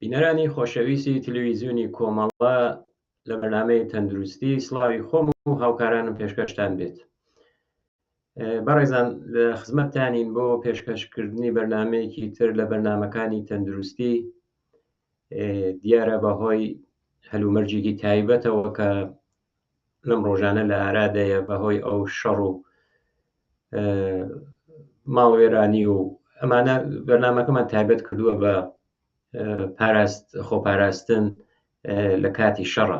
بینەرانی خۆشەویستی تلویزیۆنی کۆمەڵە لە بەرنامەی تەندروستی سڵاوی خۆم و هاوکارانم پێشکەشتان بێت. بەڕێزان لە خزمەتتانین بۆ پێشکەشکردنی بەرنمەیەکی تر لە بەرنمەکانی تەندروستی. دیارە بەهۆی هەلومەرجێکی تایبەتەوە کە لەم ڕۆژانە لە ئارادەیە بەهۆی ئەو شەڕ و ماڵوێرانی و ئەمانە بەرنمەکەمان تایبەت کردووە بە پاراست خۆپاراستن لە کاتی شەڕە.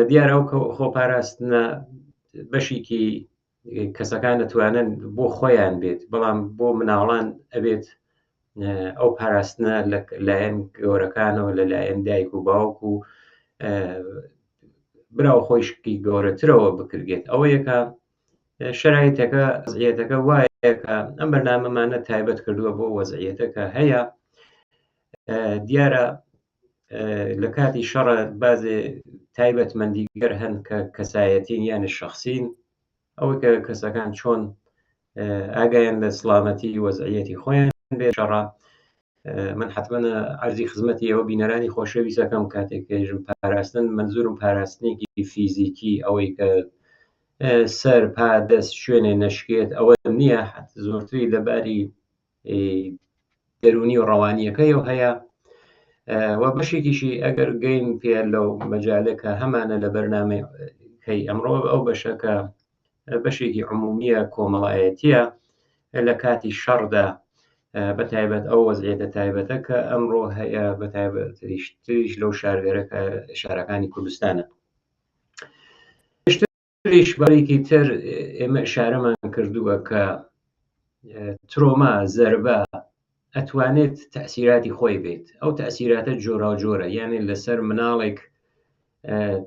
دیارە ئەو خۆپاراستنە بەشێکی کەسەکان دەتوانن بۆ خۆیان بێت، بەڵام بۆ مناڵان ئەبێت ئەو پاراستنە لە لایەن گەورەکانەوە، لە لایەن دایک و باوک و برا و خۆیشکی گەورەترەوە بکرێت. ئەوە یەکە شرایتەکە وەزعیەتەکە وایە کە ئەم بەرنامەمانە تایبەت کردووە بۆ وەزعیەتەکە هەیە. دیارە لە کاتی شەڕە بازێ تایبەتمەندیگەر هەن کە کەسایەتین یان شخصین، ئەوەی کە کەسەکان چۆن ئاگایان لە سلامەتی وەزعیەتی خۆیان بێ شەڕە. من حتمما عەرزی خزمەتی ئەوە بینەرانی خۆشەویستەکەم کاتێک کەژم پاراستن، منزورم پاراستنێکی فیزیکی، ئەوەی کە سەر پا دەست شوێنێ نەشکێت ئەوە نییە، زۆرتری لەباری دەرونی و ڕەوانیەکەیەوە هەیە. و بەشێکیشی ئەگەر گەین پێ لەو مەجالە کە هەمانە لە بەرنامەی ئەمڕۆ، ئەو بەشە کە بەشێکی عمومیە کۆمەڵایەتیە لە کاتی شەڕدا، بە تایبەت ئەو وەزعیەتە تایبەتە کە ئەمڕۆ هەیە، بە تایبەتریشتریش لەو شارگەرە کە شارەکانی کوردستانە. پێشتریش بەڕێکی تر ئێمە ئشارەمان کردووە کە ترۆما، زەربە ئەتوانێت تەسیراتی خۆی بێت. ئەو تەسیراتە جۆراوجۆرە، یانێ لەسەر مناڵێک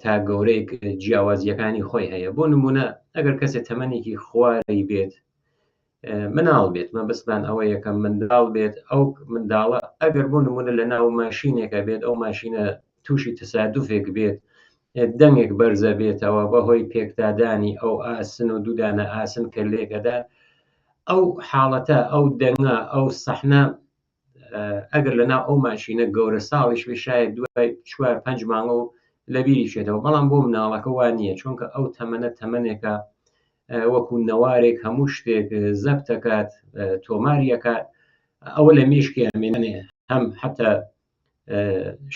تا گەورەیەک جیاوازیەکانی خۆی هەیە. بۆ نمونە ئەگەر کەسێک تەمەنێکی خواری بێت، مناڵ بێت، مەبەستمان ئەوە یەکەم منداڵ بێت، ئەو منداڵە ئەگەر بۆ نمونە لە ناو ماشینێکە بێت، ئەو ماشینە تووشی تەسادوفێک بێت، دەنگێک بەرزە بێتەوە بەهۆی پێکدادانی ئەو ئاسن و دوودانە ئاسن کە لێکەدا، ئەو حاڵەتە، ئەو دەنگە، ئەو سەحنە ئەگەر لە ناو ئەو ماشینە گەورە ساڵیش بێ، شاید دوای 4-5 مانگە و لەبیری چێتەوە، بەڵام بۆ مناڵەکە وا نییە، چونکە ئەو تەمەنە تەمەنێکە وەکو نەوارێک هەموو شتێک زەبتەکات، تۆماریەکات، ئەوە لە مێشکی ئەمێنێ. هەم حتا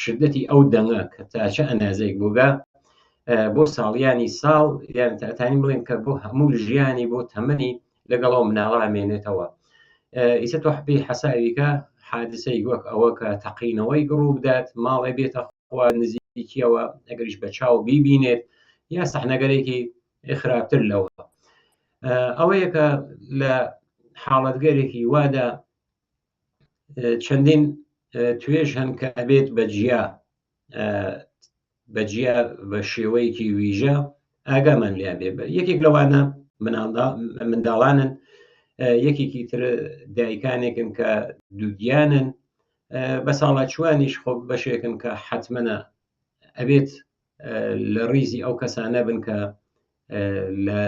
شدەتی ئەو دەنگە کە تا چە ئەندازەیەک بووگە بۆ ساڵیانی ساڵ، یان تاتانی بڵێن کە بۆ هەموو ژیانی، بۆ تەمەنی لەگەڵ ئەو مناڵە ئەمێنێتەوە. ئیسە تۆ حپی حەساویکە حادسەی وەک ئەوە کە تەقینەوەی گڕوو بدات، ماڵێ بێتە خوا نزیکیەوە، ئەگەریش بە چاو بیبینێت، یا سەحنەگەرێکی خراپتر لەوە. ئەوەیە کە لە حاڵەتگەرێکی وادا چەندین توێژ هەن کە ئەبێت بەجیا بەجیا بە شێوەیەکی ویژە ئاگامان لیان بێ. یەکێک لەوانە منداڵانن، یەکێکی تر دایکانێکن کە دووگیانن، بە ساڵاچوانیش خۆ بەشێکن کە حتممەە ئەبێت لە ڕیزی ئەو کەسانە بن کە لە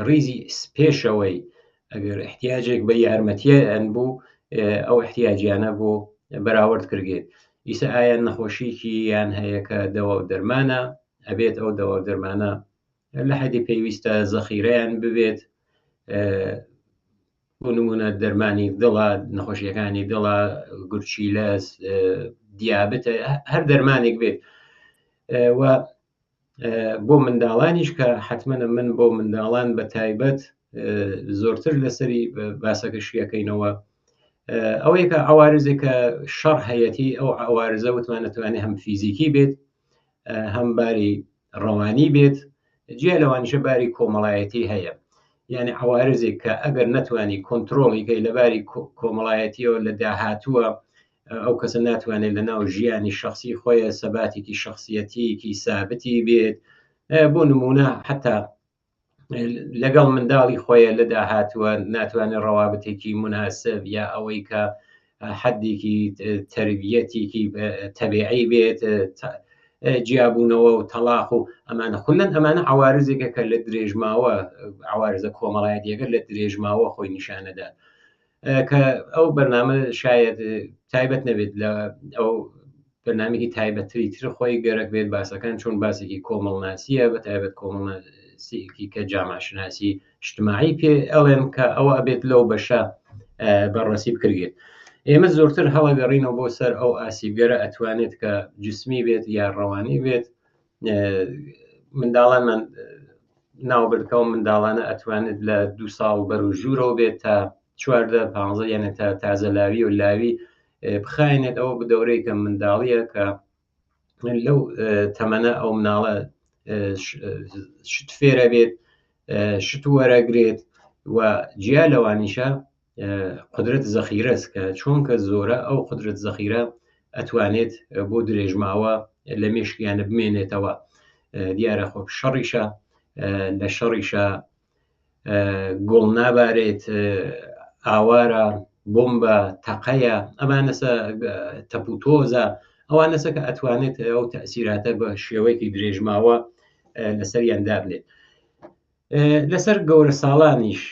ڕیزی پێشەوەی ئەگەر احتیاجێک بە یارمەتیان بوو ئەو احتیاجیانە بۆ بەراورد کردێت. ئیسە ئایا نەخۆشیکی یان هەیە کە دەوا و دەرمانە، ئەبێت ئەو دەوا و دەرمانە لە حەدی پێویستە زەخیرەیان ببێت. بۆ نمونە دەرمانی دڵە، نەخۆشیەکانی دڵە، گورچیلە، دیابتە، هەر دەرمانێک بێت. و بۆ منداڵانیش کە حتمما من بۆ منداڵان بە تایبەت زۆرتر لەسەری باسەکە شیەکەینەوە، ئەوەیە کە عوارزێک کە شەڕ هەیەتی، ئەو عوارزە وتمان نەتوانێت هەم فیزیکی بێت هەم باری ڕەوانی بێت، جیا لەوانیشە باری کۆمەڵایەتی هەیە. یعنی عوارزێک کە ئەگەر نەتوانی کۆنتترۆڵیکەی لە باری کۆمەڵایەتیەوە لە داهاتووە، ئەو کەسە ناتوانێت لە ناو ژیانی شخصی خۆیە سەباتێکی شخصیەتیکی سابتی بێت. بۆ نمونە حتا لەگەڵ منداڵی خۆیە لە داهاتووە ناتوانێت ڕەوابتێکی مناسب یا ئەوەی کە حدێکی تربیەتێکی تەبیعی بێت، جیابوونەوە و تەلاق و ئەمانە خولەن. ئەمانە عوارزێکە کە لە درێژماوە، عوارزە کۆمەڵایەتیەکە لە درێژماوە خۆی نیشانەدات، کە ئەو بەرنامە شاید تایبەت نەبێت لە ئەو بەرنامەیەکی تایبەتتری تر خۆی گەرەک بێت باسەکان چۆن باسێکی کۆمەڵناسیە بە تایبەت کۆمەڵناسیکی کە جامعشناسی اجتماعی پێ ئەڵێن کە ئەوە ئەبێت لەو بەشە بەڕەسی بکرێت ئێمە زۆرتر هەڵەگەڕینەوە بۆ سەر ئەو ئاسیبگەرە ئەتوانێت کە جسمی بێت یا ڕەوانی بێت منداڵانمان ناوبردکەوە منداڵانە ئەتوانێت لە دو ساڵ بەر و ژوورەوە بێت تا چواردە پ یانە تا تازە لاوی و لاوی بخایەنێت ئەوە بدەورەی کە منداڵیە کە لەو تەمەنە ئەو مناڵە شت فێرە بێت شت وەرەگرێت و جیا لەوانیشە قدرەت زەخیرەس کە چۆنکە زۆرە ئەو قدرەت زەخیرە ئەتوانێت بۆ درێژماوە لە مێشکیانە بمێنێتەوە دیارە خۆ شەڕیشە لە شەڕیشە گوڵ نابارێت ئاوارە بۆمبە تەقەیە ئەمانەسە تەپوتۆزە ئەوانەسە کە ئەتوانێت ئەو تەسیراتە بە شێوەیەکی درێژماوە لەسەریان دابنێت لەسەر گەورە ساڵانیش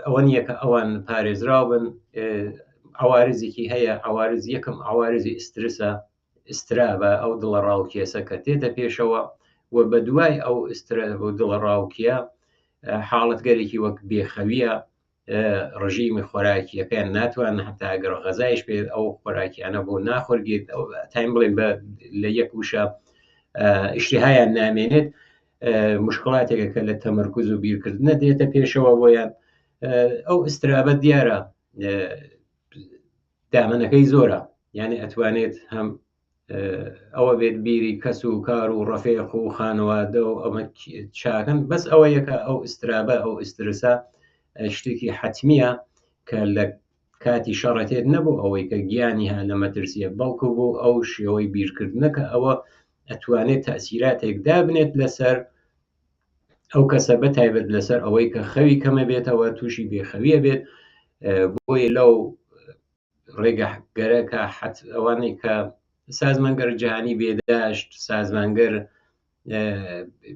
ئەوە نییە کە ئەوان پارێزراو بن عوارزێکی هەیە عوارز یەکەم عوارزی ئسترسە ئسترابە ئەو دڵە ڕاوکێسە کە تێتە پێشەوە و بە دوای ئەو ئسترە و دڵە ڕاوکیە حاڵەتگەرێکی وەک بێخەویە ڕژیمی خۆراکیەکەیان ناتوان هەتا ئەگەر غەزایش بێت ئەو خۆراکیانە بۆ ناخۆرگێت ئەو تایم بڵێن بە لە یەک وشە ئیشتیهایان نامێنێت مشکڵاتێکە کە لە تەمەرکز و بیرکردنە دێتە پێشەوە بۆیان ئەو ئسترابە دیارە دامەنەکەی زۆرە یعنی ئەتوانێت هەم ئەوە بێت بیری کەس و کار و ڕەفێق و خانەوادە و ئەمە چاکن بەس ئەوە یەکە ئەو ئسترابە ئەو ئسترسە شتێکی حەتمیە کە لە کاتی شەڕەتێت نەبوو ئەوەی کە گیانی ها لە مەترسیە بەڵکو بۆ ئەو شێوەی بیرکردنە کە ئەوە ئەتوانێت تەسیراتێک دابنێت لەسەر ئەو کەسە بە تایبەت لەسەر ئەوەی کە خەوی کەمە بێتەوە تووشی بێخەویە بێت بۆیە لەو ڕێگە گەرەکە حەت ئەوانەی کە سازمانگەر جیهانی بێداشت سازمانگەر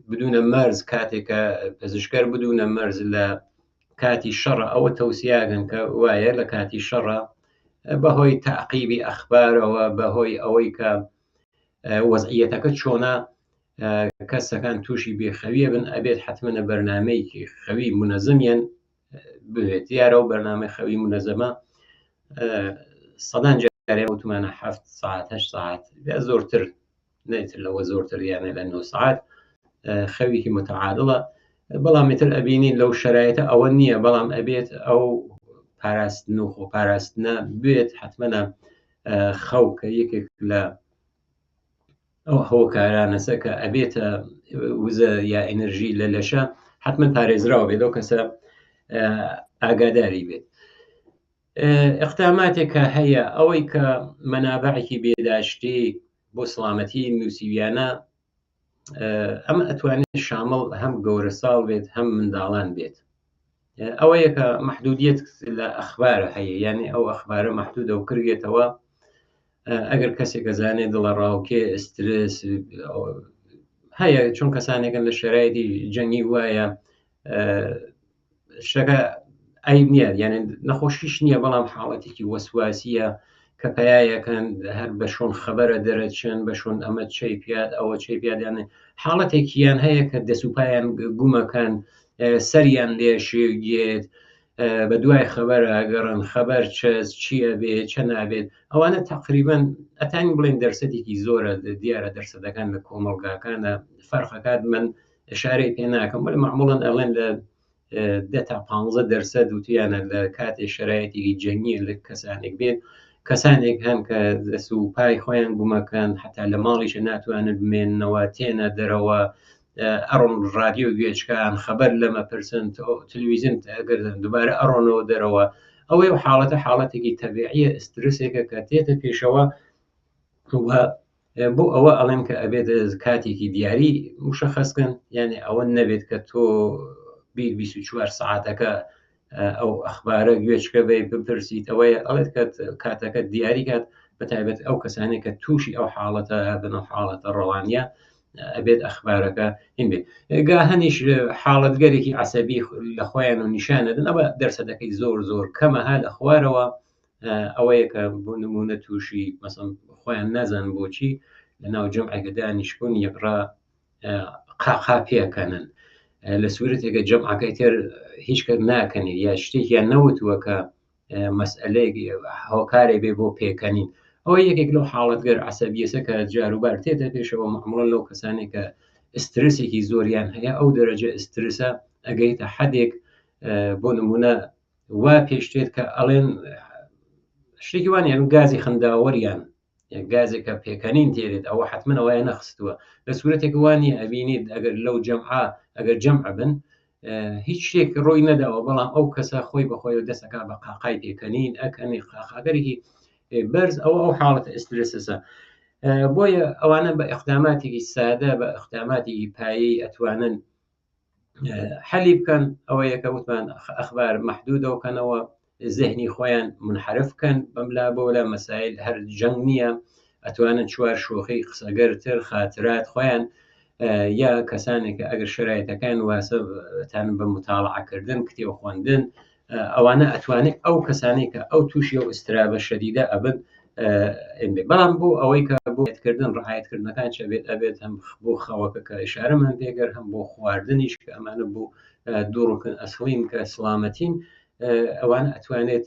بدونە مەرز کاتێکە پزیشکەر بدونە مەرز لە کاتی شەڕە ئەوە تەوسیاگەن کە وایە لە کاتی شەڕە بەهۆی تاقیبی ئەخبارەوە بەهۆی ئەوەی کە وەزعیەتەکە چۆنە کەسەکان تووشی بێخەویە بن ئەبێت حتممە بەرنمەیەکی خەوی منەزمیان بوێت دیارە و بەرنامەی خەوی منەزەمە سەدان جارێ وتمانە هەفت ساعت هەشت ساعت یا زۆرتر نەیتر لەوە زۆرتر یانە لە 9 ساعت خەوێکی متعادڵە بەڵام ئیتر ئەبینین لەو شرایطە ئەوە نییە بەڵام ئەبێت ئەو پاراستن و خۆپاراستنە بێت حتممەە خەو کە یەکێک لە ئەو هۆکارانەسە کە ئەبێتە وزە یا ئەنرژی لە لەشە حتمما پارێزراوە بێت ئەو کەسە ئاگاداری بێت اقداماتێک کە هەیە ئەوەی کە مەنابعێکی بێداشتی بۆ سڵامەتی نووسیویانە ئەمە ئەتوانێت شامڵ هەم گەورە ساڵ بێت هەم منداڵان بێت ئەوەیە کە محدودیت لە ئەخبارە هەیە یعنی ئەو ئەخبارە محدودە و کرگێتەوە ئەگەر کەسێک ئەزانێت دڵە ڕاوکێ ئسترس هەیە چۆن کەسانێکن لە شەرایتی جەنگی وایە شتەکە ئەیب نییە یعنی نەخۆشیش نییە بەڵام حاڵەتێکی وەسواسیە کە پیایەکەن هەر بە شۆن خەبەرە دەرەچن بە شۆن ئەمە چی پیاد ئەوە چی پیادیانێ حاڵەتێکیان هەیە کە دەست و پایان گومەکەن سەریان لێ شێگێت بە دوای خەبەر ئەگەڕن خەبەر چەس چییە بێ چە نابێت ئەوانە تقریبان ئەتانی بڵێن دەرسەتێکی زۆرە دیارە دەرسەدەکان لە کۆمەڵگاکانە فەرقەکات من ئشارەی پێ ناکەم وەلی معموڵەن ئەڵێن لە دە تا پ دەرسەد وتیانە لە کاتێ شرایەتێکی جەنگیە لە کەسانێک بێت کەسانێک هەن کە دەست و پای خۆیان گومەکەن حتا لە ماڵیشە ناتوانن بمێننەوە تێنە دەرەوە ئەڕۆن ڕادیۆ گوێچکان خەبەر لەمە پرسن تلویزیۆن ئەگەردن دووبارە ئەڕۆنەوە دەرەوە ئەوەی و حاڵەتە حاڵەتێکی تەبیعیە ئسترسێکە کە تێتە پێشەوە و بۆ ئەوە ئەڵێن کە ئەبێت کاتێکی دیاری مشەخەسکەن یعنی ئەوە نەبێت کە تۆ بیر 24 ساعتەکە ئەو ئەخبارە گوێچکە بی بپرسیت ئەوەیە ئەڵێت کە کاتەکە دیاری کات بە تایبەت ئەو کەسانێک کە تووشی ئەو حاڵەتە بن ئەو حاڵەتە ڕەوانیە ئەبێت ئەخبارەکە هین بێت گاهەنیش حاڵەتگەرێکی عسەبی لە خۆیان و نیشانەدن ئەوە دەرسەدەکەی زۆر زۆر کەمە ها لە خوارەوە. ئەوەیە کە بۆ نمونە تووشی مەسەن خۆیان نازان بۆچی لە ناو جەمعێکە دانیشتبوون یەکڕا قاقا پێکەنن لە سوورەتێکە جەمعەکەی تر هیچ کەس ناکەنێت یا شتێکیان نەوتووە کە مەسئلەیەک هۆکارێ بێ بۆ پێکەنین ئەوە یەکێک لەو حاڵەتگەر عسەبیەسە کە جاروبار تێتە پێشەوە معموڵە لەو کەسانێک کە ئسترسێکی زۆریان هەیە ئەو دەرەجە ئسترسە ئەگەیتە حدێک بۆ نمونە وا پێشتێت کە ئەڵێن شتێکی وانە گازی خنداوەریان گازێکە پێکەنین تێرێت ئەوە حتمما ئەوەیان نەخستووە لە سوورەتێک وانی ئەبینیت ئەگەر لەو جەمعا ئەگەر جەمع بن هیچ شتێک ڕۆی نەداوە بەڵام ئەو کەسە خۆی بەخۆی و دەستەکە بە قاقای پێکەنین ئەکەنی قاقاگەرێکی بەرز ئەوە ئەو حاڵەتە ئسترسەسە بۆیە ئەوانە بە ئەقداماتێکی سادە بە ئەقداماتێکی پایەی ئەتوانن حەلی بکەن ئەوە یەکە وتمان ئەخبار مەحدودەوەکەنەوە زهنی خۆیان منحرف بکەن بەملا بۆ لە مەسایل هەر جەنگ نییە ئەتوانن چوار شۆخی قسەگەرتر خاترات خۆیان یا کەسانێک کە ئەگەر شرایەتەکان واسەتان بە متاڵعەکردن کتێب خوێندن ئەوانە ئەتوانێت ئەو کەسانەی کە ئەو تووشی ئەو ئسترابە شەدیدە ئەبن بەڵام بۆ ئەوەی کە بۆ کردن ڕعاەتکردنەکان چ بێت ئەبێت هەم بۆ خەوەکە کە ئشارەمان پێگەر هەم بۆ خواردنیش کە ئەمانە بۆ دوو ڕکن ئەسڵین کە سلامەتین ئەوانە ئەتوانێت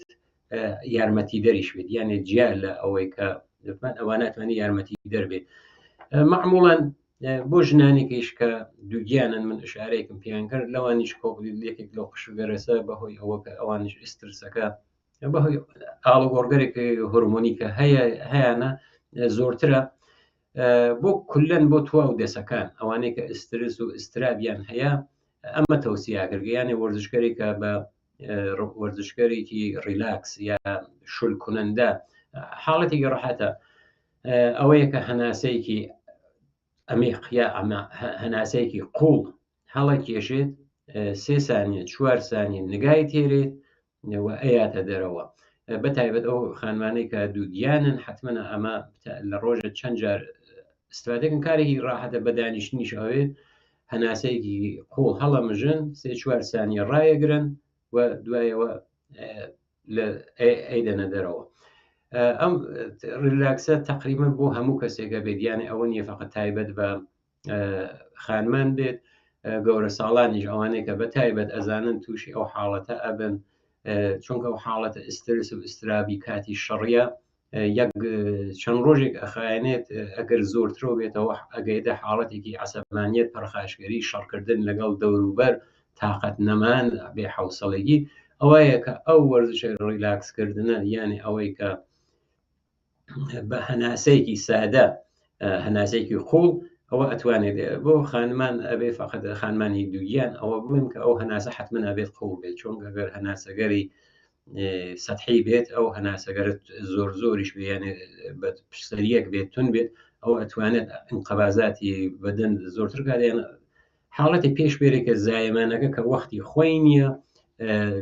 یارمەتی دەریش بێت یانێ جیا لە ئەوەی کە ئەوانە ئەتوانێت یارمەتی دەربێت معموڵەن بۆ ژنانێکیش کە دووگیانن من ئشارەیەکم پێیان کرد لەوانیش کۆبلیت یەکێک لەو قشگەرەسە بەهۆی ئەوە کە ئەوانیش ئسترسەکە بەهۆی ئاڵوگۆڕگەرێک هۆرمۆنی کە هەیە هەیەە زۆرترە بۆ کولەن بۆ تواو دەسەکان ئەوانەی کە ئسترس و ئسترابیان هەیە ئەمە تەوسیاکردگەیانێ وەرزشکەرێکە بە وەرزشکەرێکی ڕیلاکس یا شل کنندە حاڵەتێکی ڕەحەتە ئەوەیە کە هەناسەیەکی ئەمیق یا ئەمە هەناسەیەکی قوڵ هەڵەکێشێت سێ سانیە چوار سانیە نگای تێرێت و ئەیاتە دەرەوە بە تایبەت ئەو خانمانەی کە دووگیانن حتمما ئەمە لە ڕۆژە چەند جار استفادەکەن کارێکی ڕاحەتە بە دانیشتنیش ئەوێت هەناسەیەکی قوڵ هەڵەمژن سێ چوار سانیە ڕایەگرن و دوایەوە لە ئەیدەنە دەرەوە ئەم ریلاکسە تقریبا بۆ هەموو کەسێکە بێت یانە ئەوە نییە فقط تایبەت بە خانمان بێت گەورە ساڵانیش ئەوانەیە کە بە تایبەت ئەزانن تووشی ئەو حاڵەتە ئەبن چونکە ئەو حاڵەتە ئسترس و ئسترابی کاتی شەڕیە یەک چەند ڕۆژێک ئەخایەنێت ئەگەر زۆرترەوە بێتەوە ئەگەیتە حاڵەتێکی عسەبانیت پەرخاشگەری شەڕکردن لەگەڵ دەوروبەر تاقەت نەمان بێ حوسەڵێکی ئەوەیە کە ئەو وەرزشە ڕیلاکسکردنە یانێ ئەوەی کە بە هەناسەیەکی سادە هەناسەیەکی قوڵ ئەوە ئەتوانێت بۆ خانمان ئەبێ فقط خانمانی دووگیان ئەوە بڵێم کە ئەو هەناسە حتمما ئەبێت قوڵ بێت چۆن گەر هەناسەگەری سەحی بێت ئەو هەناسەگەرت زۆر زۆریش بێنێ بە پشتسەریەک بێت تون بێت ئەو ئەتوانێت انقبازاتی بەدەن زۆرتر کارێن حاڵەتی پێش بێرێ کە زایەمانەکە کە وەختی خۆی نییە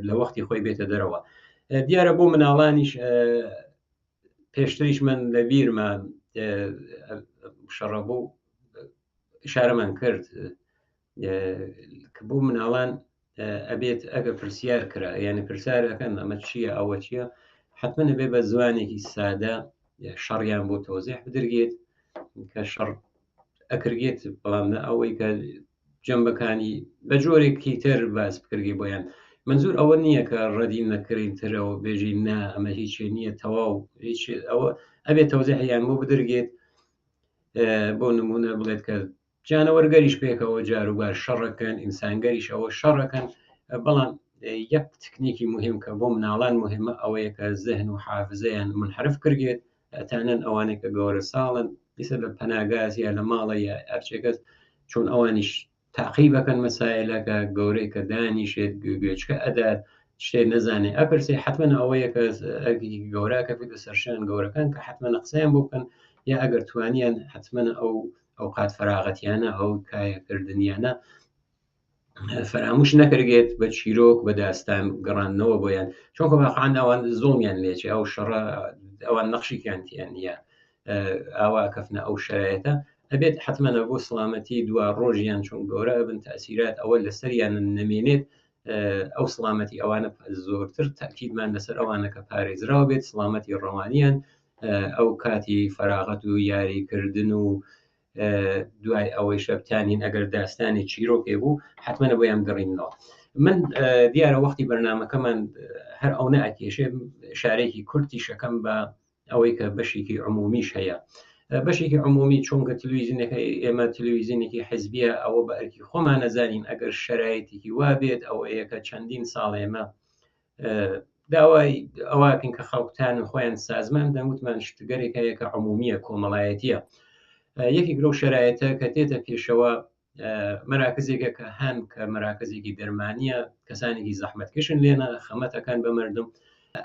لە وەختی خۆی بێتە دەرەوە دیارە بۆ مناڵانیش پێشتریش من لە بیرمە شەڕە بۆ شارەمان کرد کە بۆ مناڵان ئەبێت ئەگە پرسیار کرا یعنی پرسیار ئەەکەن ئەمە چییە ئەوە چییە حتمما ئەبێ بە زمانێکی سادە شەڕیان بۆ تۆزیح بدرگێت کە شەڕ ئەکرگێت بەڵام نە ئەوەی کە جەمبەکانی بە جۆرێکی تر باس بکرگی بۆیان منزور ئەوە نییە کە ڕەدی نەکرین ترەوە بێژی نا ئەمە هیچێ نییە تەواو هیچ ئەوە ئەبێت تەوزیحیان بۆ بدرگێت بۆ نمونە بڵێت کە جانەوەرگەریش پێکەوە جاروبار شەڕەکەن ئینسانگەریش ئەوە شەڕەکەن بەڵام یەک تکنیکی مهم کە بۆ مناڵان مهمە ئەوەیە کە زهن و حافزەیان منحرف کردێت ئەتانەن ئەوانەی کە گەورە ساڵن دیسە لە پەناگاز یا لە ماڵە یا هەرچێکەس چۆن ئەوانیش تاقی بەکەن مەسایلەکە گەورەی کە دانیشێت گوێچکە ئەدات شتێ نەزانێ ئەپرسێ حتمما ئەوەیە کە ئەرکێکی گەورە کەفێتە سەرشان گەورەکان کە حتمما قسەیان بۆ بکەن یا ئەگەر توانیان حتمما ئەو ئەوقات فراغەتیانە ئەو کایەکردنیانە فەراموش نەکرگێت بە چیرۆک بە داستان گەڕاندنەوە بۆیان چونکە واقعا ئەوان زوڵمیان لێچێ ئەو شەڕە ئەوان نەخشیکیان تیان نییە ئاوا کەفنە ئەو شرایەتە ئەبێت حتممە بۆ سلامەتی دوا ڕۆژیان چۆن گەورە بن تاسیرات ئەوە لەسەریان نەمێنێت. ئەو سڵامەتی ئەوانە زۆرتر تاکیدمان لەسەر ئەوانە کە پارێزراو بێت سڵامەتی ڕەوانیان ئەو کاتی فەراغەت و یاریکردن و دوای ئەوەی شەبتانین ئەگەر داستانی چیرۆکێ بوو حتممە بۆیان گەڕینەوە من دیارە وەختی بەرنمەکەمان هەر ئەو نەئکێشێ شارێکی کورتی شەکەم بە ئەوەی کە بەشێکی عمومیش هەیە بەشێکی عمومی چونکە تلویزیونەکە ئێمە تلویزیونێکی حزبیە ئەوە بە ئەرکی خۆمان نەزانین ئەگەر شرایتێکی وا بێت ئەوەیە کە چەندین ساڵ ئێمە داوای ئەوواکەین کە خەڵکتان خۆیان سازمان دەن وتمان شتگەرێک هەیە کە عمومیە کۆمەڵایەتیە یەکێک لەو شرایەتە کە تێتە پێشەوە مەراکزێکە کە هەن کە مەراکزێکی دەرمانیە کەسانێکی زەحمەتکشن لێنە خەمەتەکان بە مردم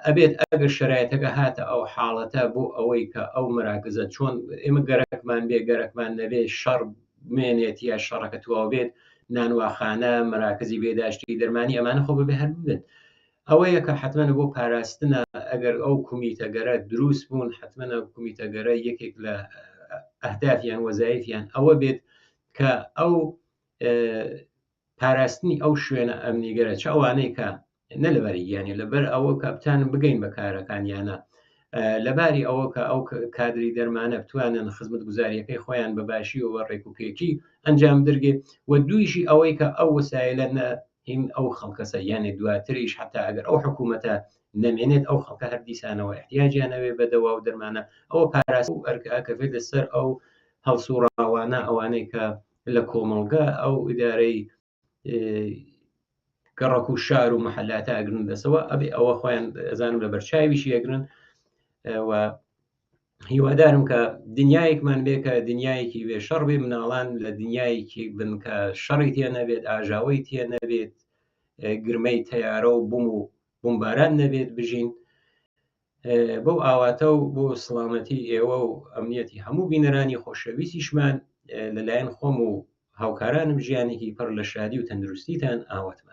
ئەبێت ئەگەر شرایەتەکە هاتە ئەو حاڵەتە بۆ ئەوەی کە ئەو مەراکزە چۆن ئێمە گەرەکمان بێ گەرەکمان نەبێ شەڕ بمێنێت یا شەڕەکە تواو بێت نانواخانە مەراکزی بێداشتی دەرمانی ئەمانە خۆ ببێ هەر ببن ئەوەیە کە حتممە بۆ پاراستنە ئەگەر ئەو کومیتەگەرە دروست بوون حتممە کومیتەگەرە یەکێک لە ئەهدافیان وەزایفیان ئەوە بێت کە ئەو پاراستنی ئەو شوێنە ئەمنیگەرە چ ئەوانەی کە نە لەباری گیانی لەبەر ئەوە کە بتانن بگەین بە کارەکانیانە لەباری ئەوە کە ئەو کادری دەرمانە بتوانن خزمەت گوزاریەکەی خۆیان بە باشی و بە ڕێک و پێکی ئەنجام درگێ و دویشی ئەوەی کە ئەو وەسایلە نە هین ئەو خەڵکەسە یانێ دواتریش حتا ئەگەر ئەو حکوومەتە نەمێنێت ئەو خەڵکە هەر دیسانەوە احتیاجیان ئەوێ بە دەوا و دەرمانە ئەوە پاراست و ئەرکە ئەکەوێت لەسەر ئەو هەڵسوڕاوانە ئەوانەی کە لە کۆمەڵگە ئەو ئیدارەی گەڕەک و شار و محلاتە ئەگرن دەسەوە ئەبێ ئەوە خۆیان ئەزانم لە بەرچاویشی ئەگرن و هیوادارم کە دنیایەکمان بێ کە دنیایەکی بێ شەڕ بێ مناڵان لە دنیایەکی بن کە شەڕی تێ نەبێت ئاژاوەی تێ نەبێت گرمەی تەیارە و بوم و بمباران نەبێت بژین بەو ئاواتە و بۆ سڵامەتی ئێوە و ئەمنیەتی هەموو بینەرانی خۆشەویستیشمان لەلایەن خۆم و هاوکارانم ژیانێکی پڕ لە شادی و تەندروستیتان ئاواتمە.